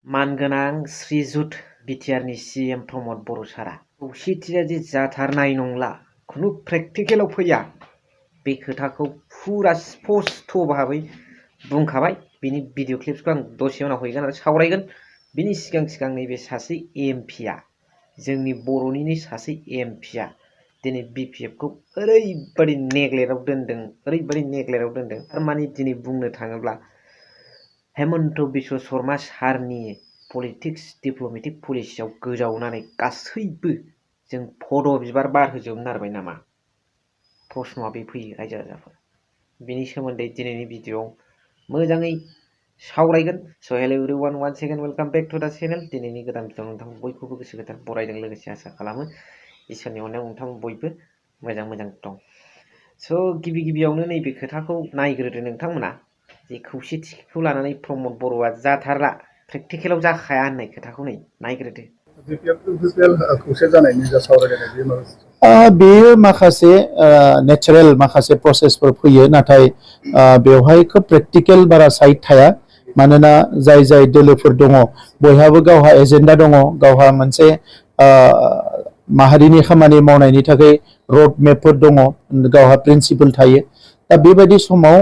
मानगोनां श्रीजुत बिटिआरनि सीएम प्रमद बर' सारा खौसेथिया जे जाथारनाय नंला, खुनु प्रेक्टिकेलाव फैया, बे खोथाखौ फुरा स्पष्ट भाबै बुंखाबाय। बिनि भिडिअ क्लिप्सखौ आं दसे उनाव हैगोन आरो सावरायगोन। बिनि सिगां नैबे सासे एमपिआ, जोंनि बर'निनो सासे एमपिआ दिनै बिपिएफखौ ओरैबायदि नेग्लेक्टआव दोनदों, थारमाने दिनै बुंनो थाङोब्ला हेमन्त बिश्व शर्मा सारनि पलिटिक्स डिप्ल'मेटिक पलिसियाव गोजावनानै गासैबो जों फद' बिबार बारहोजोबनो नारबाय नामा? प्रश्नआ बे फैयो रायजो राजाफोर। बिनि सोमोन्दै दिनैनि भिडिअआव मोजाङै सावरायगोन। So' hello' everyone, one second welcome back to the channel. दिनैनि गोदान भिडिअआव नोंथां बयखौबो गोसो गोथार बरायदों, लोगोसे आसा खालामो इसोरनि अननायाव नोंथां बयबो मोजां दं। स' गिबियावनो नैबे खोथाखौ नायग्रोदो नोंथांमोना, जे खौसेथिखौ लानानै प्रमद बर'आ जाथारला, प्रेक्टिकेलाव जाखाया होननाय खोथाखौ नायग्रोदो। बेयो माखासे नेचारेल माखासे प्रसेसफोर फैयो, नाथाय बेवहाय खोब प्रेक्टिकेल बारा साइड थाया। मानोना जाय दोलोफोर दङ बयहाबो गावहा एजेन्डा दङ, गावहा मोनसे माहारिनि खामानि मावनायनि थाखाय रड मेपफोर दङ, गावहा प्रिन्सिपल थायो। दा बेबायदि समाव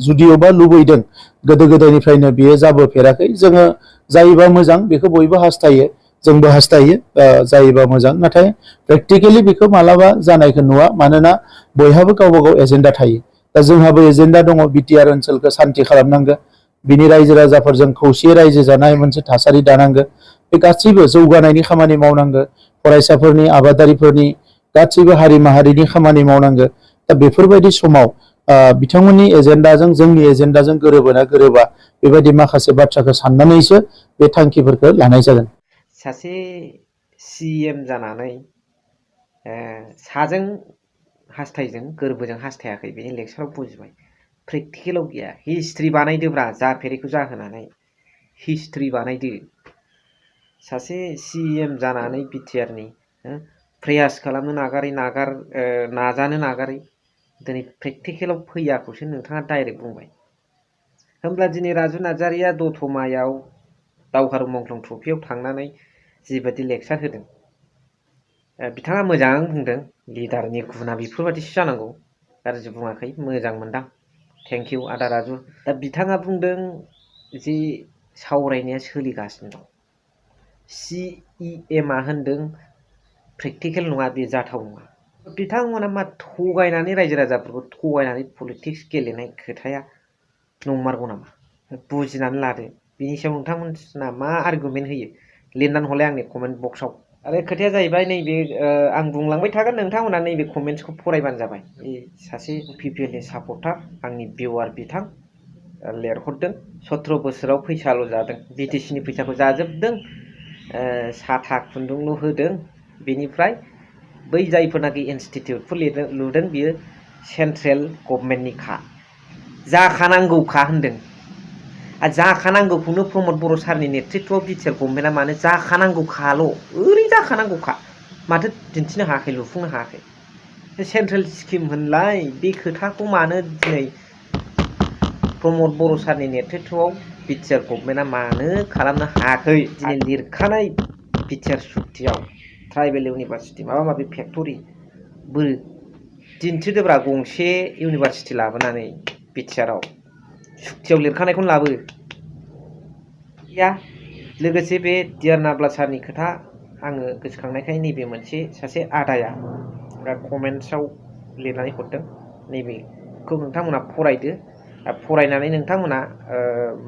जुदिअबा लुबैदों, गोदो गोदायनिफ्रायनो बियो जाबोफेराखै। जोङो जायोबा मोजां, बेखौ बयबो हास्थायो, जोंबो हास्थायो जायोबा मोजां। नाथाय प्रेक्टिकेलि बेखौ मालाबा जानायखौ नुवा, मानोना बयहाबो गावबा गाव एजेन्डा थायो। दा जोंहाबो एजेन्डा दङ, बिटिआर ओनसोलखौ सान्थि खालामनांगौ, बिनि रायजो राजाफोरजों खौसेयै रायजो जानाय मोनसे थासारि दानांगौ। बे गासैबो जौगानायनि खामानि मावनांगौ, फरायसाफोरनि, आबादारिफोरनि, गासैबो हारि माहारिनि खामानि मावनांगौ। दा बेफोरबायदि समाव बिथांमोननि एजेन्डाजों जोंनि एजेन्डाजों गोरोबोना गोरोबा, बेबायदि माखासे बाथ्राखौ साननानैसो बे थांखिफोरखौ लानाय जागोन। सासे सीएम जानानै साजों हास्थायजों गोरबोजों हास्थायाखै, बेनि लेक्साराव बुजिबाय। प्रेक्टिकेलाव गैया। हिस्ट्रि बानायदोब्रा, जाफेरैखौ जाहोनानै हिस्ट्रि बानायदो। सासे सीएम जानानै बिटिआरनि प्रयास खालामनो नाजानो नागारै दिनै प्रेक्टिकेलाव फैयाखौसो नोंथाङा डाइरेक्ट बुंबाय। होमब्ला दिनै राजु नार्जारिया दतमायाव दावहारु मंख्लं ट्रफियाव थांनानै जिबायदि लेक्सार होदों, बिथाङा मोजां बुंदों। लिडारनि गुना बेफोरबायदिसो जानांगौ, गाज्रि बुङाखै, मोजां मोनदां। थेंक इउ आदा राजु। दा बिथाङा बुंदों जे सावरायनाया सोलिगासिनो दं। सीएमआ होनदों प्रेक्टिकेल नङा, बे जाथाव नङा। बिथांमोना मा थगायनानै रायजो राजाफोरखौ थगायनानै पलिटिक्स गेलेनाय खोथाया नंमारगौ नामा? बुजिनानै लादो। बिनि सायाव नोंथांमोना मा आर्गुमेन्ट होयो लिरनानै हरलाय आंनि कमेन्ट बक्सआव। आरो खोथाया जाहैबाय, नैबे आं बुंलांबाय थागोन, नोंथांमोना नैबे कमेन्ट्सखौ फरायबानो जाबाय। सासे पिपिएलनि सापर्टार, आंनि भिउआर बिथां लिरहरदों, 17 बोसोराव फैसाल' जादों, बिटिसिनि फैसाखौ जाजोबदों, साथा खुन्दुंल' होदों। बेनिफ्राय बै जायफोरनाखि इनस्टिटिउटफोर लुदों, बियो सेन्ट्रेल गभर्नमेन्टनिखा, जाखानांगौखा होनदों। आरो जाखानांगौखौनो प्रमद बर' सारनि नेतृत्वआव बिटिआर गभर्नमेन्टआ मानो जाखानांगौखाल', ओरैनो जाखानांगौखा, माथो दिन्थिनो हायाखै, लुफुंनो हायाखै? सेन्ट्रेल स्किम होनलाय, बे खोथाखौ मानो दिनै प्रमद बर' सारनि नेतृत्वआव बिटिआर गभर्नमेन्टआ मानो खालामनो हायाखै? दिनै लिरखानाय बिटिआर सुक्तियाव ट्राइबेल इउनिभारसिटि, माबा माबि फेक्टरि दिन्थिदोब्रा, गंसे इउनिभारसिटि लाबोनानै बिटिआरआव सुक्तियाव लिरखानायखौनो लाबो। गैया। लोगोसे बे डियार नाब्ला सारनि खोथा आङो गोसोखांनायखाय नैबे मोनसे सासे आदाया कमेन्ट्सआव लिरनानै हरदों। नैबेखौ नोंथांमोना फरायदो। फरायनानै नोंथांमोना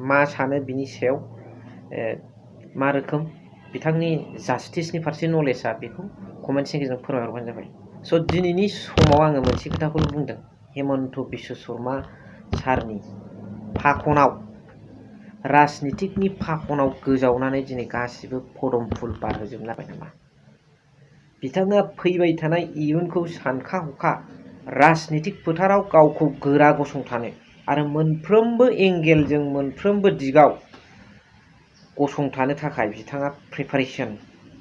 मा सानो बिनि सायाव, मा रोखोम बिथांनि जास्टिसनि फारसे नलेजआ, बेखौ कमेन्ट्सनि गेजेरजों फोरमायहरबानो जाबाय। स' दिनैनि समाव आङो मोनसे खोथाखौल' बुंदों, हेमन्त बिश्व शर्मा सारनि फाखनाव, राजनितिकनि फाखनाव गोजावनानै दिनै गासिबो फदम फुल बारहोजोबनो नारबाय नामा? बिथाङा फैबाय थानाय इयुनखौ सानखा हखा राजनितिक फोथाराव गावखौ गोरा गसंथानो आरो मोनफ्रोमबो एंगेलजों, मोनफ्रोमबो दिगाव गसंथानो थाखाय बिथाङा प्रिपारेसन,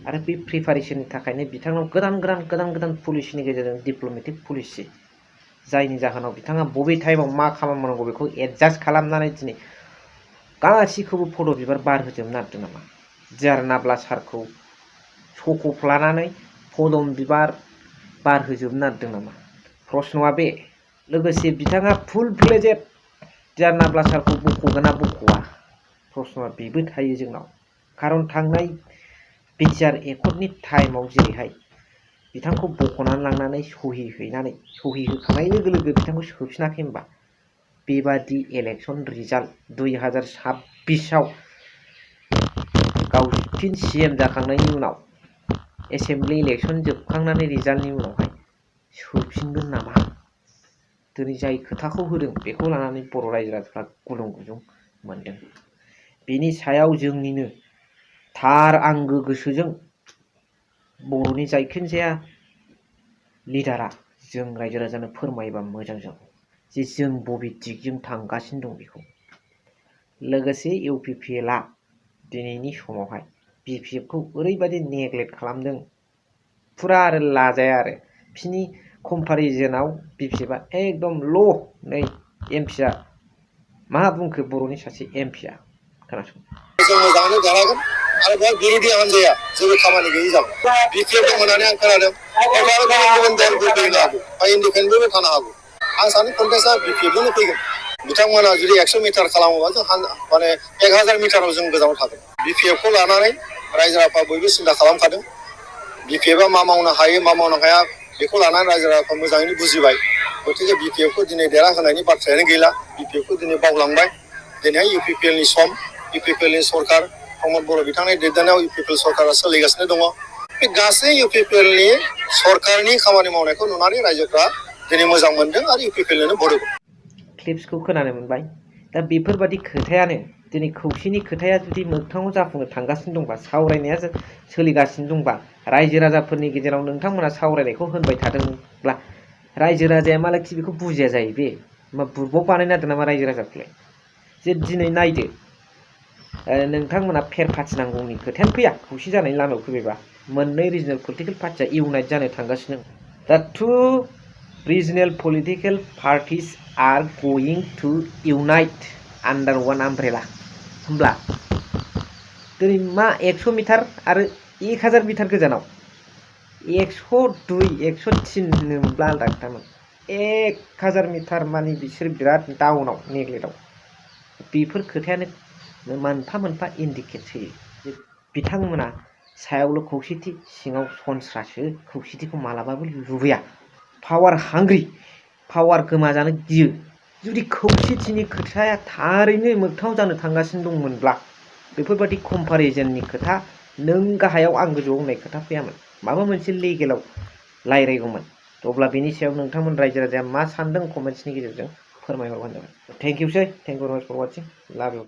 आरो बे प्रिपारेसननि थाखायनो बिथांनाव गोदान पलिसिनि गेजेरजों डिप्ल'मेटिक पलिसि, जायनि जाहोनाव बिथाङा बबे टाइमाव मा खामानि मावनांगौ बेखौ एडजास्ट खालामनानै दिनै गासिखौबो फट' बिबार बारहोजोबनो नागिरदों नामा? जारनाब्ला सारखौ सख'फ्लानानै पदम बिबार बारहोजोबनो नागिरदों नामा? प्रश्नआ बे। लोगोसे बिथाङा फुल फ्लेजेड जारनाब्ला सारखौ बख'गोन ना बख'आ? प्रश्नआ बेबो थायो जोंनाव। खारन थांनाय बिटिआर एकर्डनि टाइमाव जेरैहाय बिथांखौ बख'नानै लांनानै सहि होखांनाय लोगो लोगो बिथांखौ सोफिनाखै होनबा बेबादि इलेक्सन रिजाल्ट 2026आव गाव फिन CM जाखांनायनि उनाव एसेम्बलि इलेक्सन जोबखांनानै रिजाल्टनि उनावहाय सोफिनगोन नामा? दिनै जाय खोथाखौ होदों बेखौ लानानै बर' रायजो राजाफ्रा गुलुं गुजुं मोनदों। बेनि सायाव जोंनिनो थार आंगो गोसोजों बर'नि जायखिजाया लिडारा जों रायजो राजानो फोरमायोबा मोजां जागौ जे जों बबे दिगजों थांगासिनो दं बेखौ। लोगोसे UPPLआ दिनैनि समावहाय BPFखौ ओरैबायदि नेग्लेक्ट खालामदों फुरा आरो लाजाया आरो बिसिनि कम्पारिजनाव BPFआ एकदम ल' नै MPआ मा बुंखो बर'नि सासे MPआ खोनासं। जों मोजाङैनो देरहागोन आरो बेयाव बिरोधि हान्जाया जेबो खामानि गैयि जागोन। BPF दं होननानै आं खोनादों गुबुन दलफोर फैनो हागौ बा इन्डिपेन्डेन्टबो थानो हागौ। आं सानो कन्टेस्टआ BPFजोंनो फैगोन। बिथांमोना जुदि 100 मिटार खालामोबा जों माने 1000 मिटाराव जों गोजानाव थागोन। BPFखौ लानानै रायजो राजाफ्रा बयबो सिन्था खालामखादों। BPFआ मा मावनो हायो मा मावनो हाया बेखौ लानानै रायजो राजाफ्रा मोजाङैनो बुजिबाय। गतिके BPFखौ दिनै देरहाहोनायनि बाथ्रायानो गैला। BPFखौ दिनै बावलांबाय। दिनैहाय UPPLनि सम, UPPLनि सरकार प्रमद बर' बिथांनि दैदेननायाव UPPL सरकारा सोलिगासिनो दङ। बे गासै UPPLनि सरकारनि खामानि मावनायखौ नुनानै रायजोफ्रा दिनै मोजां मोनदों आरो UPPLनो भट होगोन। क्लिप्सखौ खोनानो मोनबाय। दा बेफोरबादि खोथायानो दिनै खौसेनि खोथाया जुदि मोगथाङाव जाफुंनो थांगासिनो दंबा सावरायनाया सोलिगासिनो दंबा रायजो राजाफोरनि गेजेराव नोंथांमोना सावरायनायखौ होनबाय थादोंब्ला रायजो राजाया मालाखि बेखौ बुजिया जायो बे मा बुरबक बानायनो नागिरदों नामा रायजो राजाखौलाय? जे दिनै नायदो नोंथांमोना फेर फाथिनांगौनि खोथायानो फैया खौसे जानायनि लामायाव फैबायबा मोननै रिजनेल पलिटिकेल पार्टिया इउनाइट जानो थांगासिनो दं। दा टु रिजनेल पलिटिकेल पार्टिस आर गोइं टु इउनाइट आन्डार वान आमब्रेला होमब्ला दिनै मा 100 मिटार आरो 1000 मिटार गोजानाव 102 103 होनोमोनब्ला आलदा खोथामोन 1000 मिटार मानि बिसोर बिराद डाउनाव नेग्लेक्टआव बेफोर खोथायानो मोनफा मोनफा इन्डिकेट होयो जे बिथांमोना सायावल' खौसेथि सिङाव सनस्रासो खौसेथिखौ मालाबाबो लुबैया। पावार हांग्रि पावार गोमाजानो गियो। जुदि खौसेथिनि खोथाया थारैनो मोगथाङाव जानो थांगासिनो दंमोनब्ला बेफोरबादि कम्पारिजननि खोथा नों गाहायाव आं गोजौआव होननाय खोथा फैयामोन। माबा मोनसे लिगेलाव रायज्लायगौमोन। अब्ला बेनि सायाव नोंथांमोन रायजो राजाया मा सानदों कमेन्ट्सनि गेजेरजों फोरमायहरबानो जाबाय। थेंक इउसै thank you for watching love U.